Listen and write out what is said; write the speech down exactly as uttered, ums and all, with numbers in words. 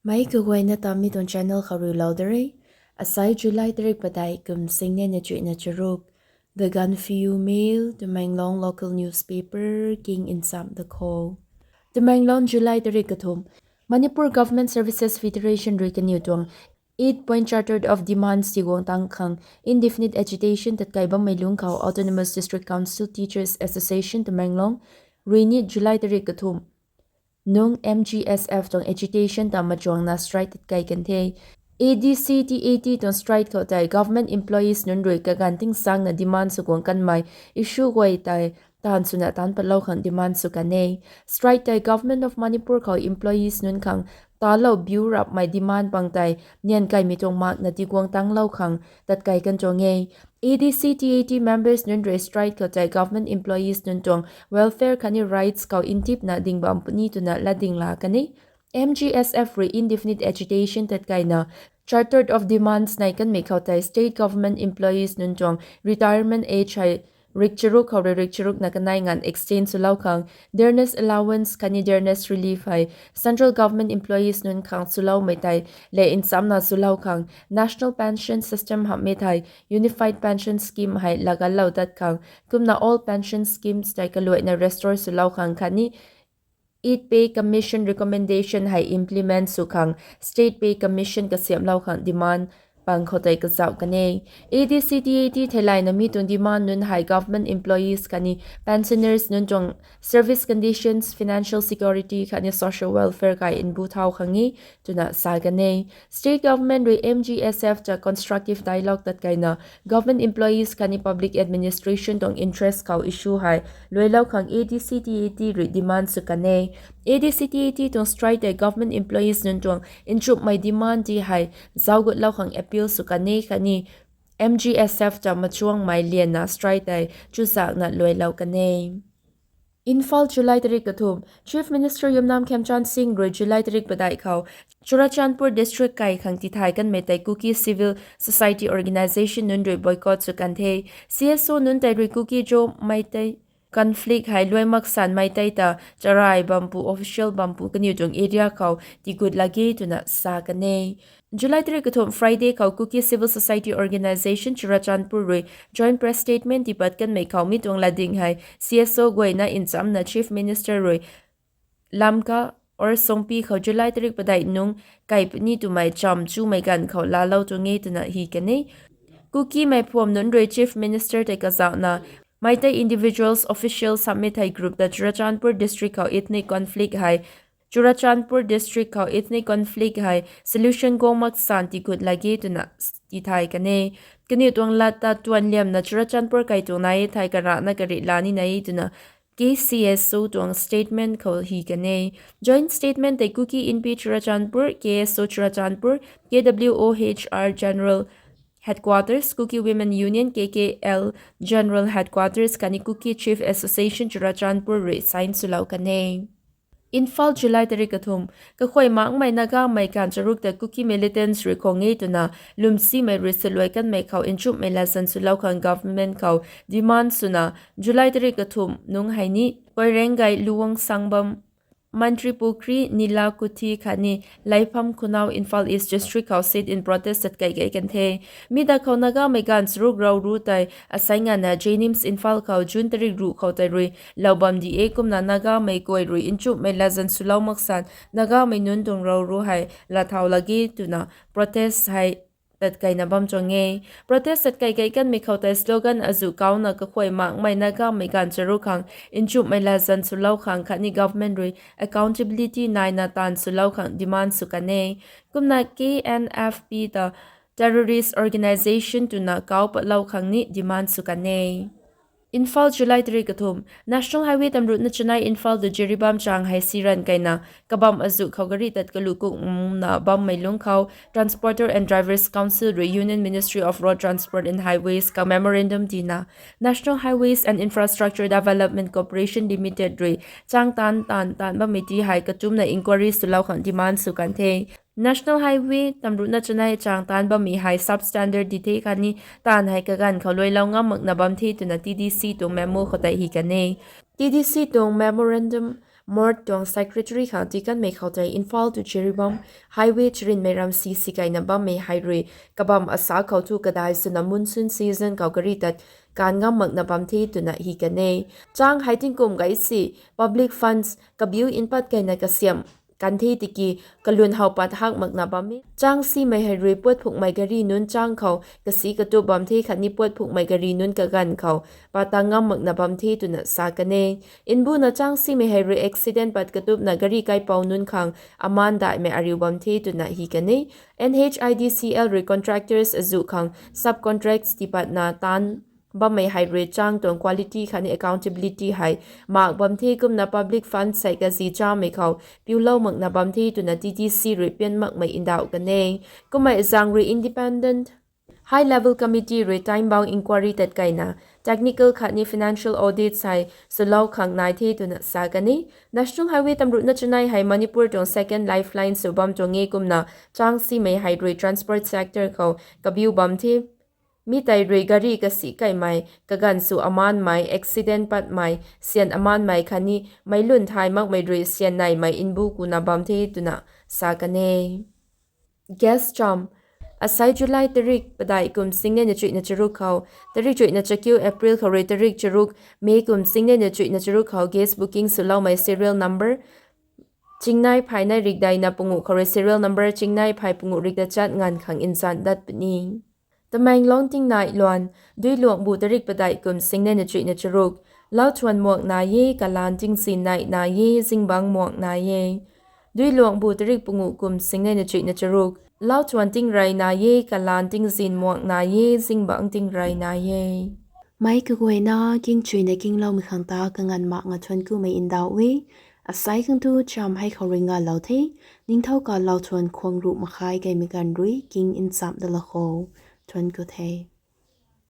Meic kaguayna ta mi tuang channel khou rui lou da re. Asai July tarik padeih kum singnei na chuihna charuk. The Gaanphiu Mail, Tamenglong local newspaper king nchamh da kho. Tamenglong, July tarik kathumh. Manipur Government Services Federation rui kaniw tuang eight point charter of demands tiguang tang khang indefinite agitation tatkai bammei lungc khou Autonomous District Council Teachers Association Tamenglong rui ni July tarik kathumh nung M G S F tuang agitation ta machuangna strike tatkai kan the. A D C T A T tuang strike khou tei government employees nunc rui kaganv ting sangna demand sw guang kanmei issue guay tei taanv swna taanc patlou khang demand sw kan e. Strike tei Government of Manipur khou employees nunc khang talou biu rapmei demand pang tei nian kaimei tuang makna tiguang tanglou khang tatkai kan tuang e. A D C T A T members nunc rui strike khou tei government employees nunc tuang welfare khatni rights khou ntipna ding bam puni twna latding la kan e. M G S F rui indefinite agitation tatkaina charter of demands nai kanmei khou tei state government employees nunc tuang retirement age hei rik charuk khou rui rik charukna kanei nganv extend swlou khang, dearness allowance khatni dearness relief hei central government employees nunc khang swloumei tei le nchamna swlou khang, national pension system hamhmei thei unified pension scheme hei lagallou dat khang, kumna old pension schemes tei kaluaina restore swlou khang khatni Eighth Pay Commission recommendation hei implement sw khang State Pay Commission kasiamhlou khang demand pang khou tei kazauh kan e. A D C T A T theilayna mi tuang demand nunc hei government employees khatni pensioners nunc tuang service conditions, financial security khatni social welfare kai nbu thau khang e twna sa kan e. State government rui M G S F ta constructive dialogue tatkaina government employees khatni public administration tuang interest khou issue hei luailou khang A D C T A T rui demand sw kan e. A D C T A T tuang strike tei government employees nunc tuang nchumhmei demand ti hei zaugutlou khang appeal sw kan e khatni M G S F ta machuangmei lianna strike tei chuzakna luailou kan e. Imphal, July tarik kathumh. Chief Minister Yumnam Khemchand Singh rui July tarik padeih khou Churachandpur district kai khang tithay kanmei tei Kuki Civil Society Organisation nunc rui boycott sw kan the. C S O nunc tei rui Kuki-Zo Meitei conflict hei luai maksan Meitei ta charai bampu, official bampu kaniw tuang area khou tigut lage twna sa kan e. July tarik kathumh Friday khou Kuki Civil Society Organisation Churachandpur rui joint press statement tipat kanmei khou mi tuang latding hei C S O guayna nchamna Chief Minister rui Lamka or Songpi khou July tarik padeih nung kai puni twmei chamv chumei ganv khou laalou tuang e twna hi kan e. Kukimei phuam nunc rui Chief Minister tei kazauhna Meitei individuals, officials hamhmei thei group ta Churachandpur district khou ethnic conflict hei Churachandpur district khou ethnic conflict hei solution guang maksan tigut lage twna tithay kan e. Kaniw tuang lat ta tuan liamna Churachandpur kai tuang nai e thei karana karih la ni nai e twna K C S O tuang statement khou hi kan e. Joint statement tei Kuki Inpi Churachandpur, K S O Churachandpur, K W O H R General Headquarters, Kuki Women Union, K K L General Headquarters khatni Kuki Chief Association Churachandpur rui sign swlou kan e. Imphal, July tarik kathumh. Kakhuay makmei Nagamei ganv charuk ta Kuki militants rui khang e twna lwmsimei rui saluai kanmei khou nchumhmei latzan swlou khang government khou demand swna July tarik kathumh nung hei ni Koirengei, Luang Sangbam, Mantripukhri, Nilakuthi khatni Leipham Khunau Imphal East District khou sit-in protest tatkai kai kan the. Mi da khou Nagamei ganv charuk rau ru tei asai nganvna JNIMS Imphal khou June tarik ruh khou tei rui lou bam di e kumna Nagamei guay rui nchumhmei latzan swlou maksan Nagamei nunc tuang rau ru hei lathau lage twna protest hei tatkaina bam tuang e. Protest tatkai kai kanmei khou tei slogan azuh kauna kakhuay makmei Nagamei ganv charuk khang nchumhmei latzan swlou khang khatni government rui accountability naina taanv swlou khang demand sw kan e. Kumna K N F P ta terrorist organisation twna kau patlou khang ni demand sw kan e. Imphal, July tarik kathumh. National Highway tamruhna chanei Imphal ta Jiribam chang hei siran kaina kabam azuh khou gari tat kalu kukmna bammei lungc khou Transporter and Drivers Council rui Union Ministry of Road Transport and Highways khou memorandum tina National Highways and Infrastructure Development Corporation Limited rui chang taanv taanv taanv bammei ti hei katumna inquiry swlou khang demand sw kan the. National Highway tamruhna chanei chang taanv bammei hei substandard di the khatni taanv hei kaganv khou luailou ngam makna bam the twna T D C tuang memo khou tei hi kan e. T D C tuang memorandum Mort tuang secretary khang tikanmei khou tei Imphal to Jiribam highway charynmei ramsi sikaina bammei hei rui kabam asa khou thu kadai swna monsoon season khou gari tat kan ngam makna bam the twna hi kan e. Chang hei tingkum gay si public funds kabiu npat kaina kasiam kan the tiki kalun how pat hak makna bam e. Chang simei hei rui puat phukmei gari nunc chang khou kasi katup bam the khatni puat phukmei gari nunc kaganv khou pat ta ngam makna bam the twna sa kan e. Nbuna chang simei hei rui accident pat katupna gari kaipou nunc khang aman daihmei ariu bam the twna hi kan e. N H I D C L rui contractors azuh khang subcontracts tipatna taanc bammei hei rui chang tuang quality khatni accountability hei mak bam the kumna public funds hei kazi chamei khou piulou makna bam the twna T T C rui pian makmei ndauh kan e. Kummei zaeng rui independent high level committee rui time bound inquiry tat kaina technical khatni financial audits hei swlou khang nai the twna sa kan e. National Highway tamruhna chanei hei Manipur tuang second lifeline sw bam tuang e kumna chang simei hei rui transport sector khou kabiu bam the. Mi tei rui gari kasi kaimei, kaganv sw amanmei, accident patmei, syan amanmei khatni meic lun thay makmei rui syan neimei nbu kuna bam the twna sa kan e. Gas cham. Asai July tarik padeih kum singnei na chuihna charuk khou, tarik chuihna chakiu April khou rui tarik charuk May kum singnei na chuihna charuk khou gas booking swloumei serial number chingnei phay nei rikdeina punguh khou rui serial number chingnei phay punguh rikda chat nganv khang nzan dat puni. Tamenglong tingnai luan, Duiluangbu tarik padeih kum singnei na chuihna charuk, Lauthuan muang nai e, kalan tingzin nai nai e, zingbangc muang nai e. Duiluangbu tarik punguh kum singnei na chuihna charuk, Lauthuan tingrey nai e, kalan tingzin muang nai e, zingbangc tingrey nai e. Meic kaguayna kingchuina kingloumei khang ta kanganv mak nga thuan kumei ndauh e. Asai khang tu cham hei khou rui ngalou the, ningthau ka Lauthuan khuang ruh makhai kaimei ganv rui king nchamh da la kho. Thuan ku the.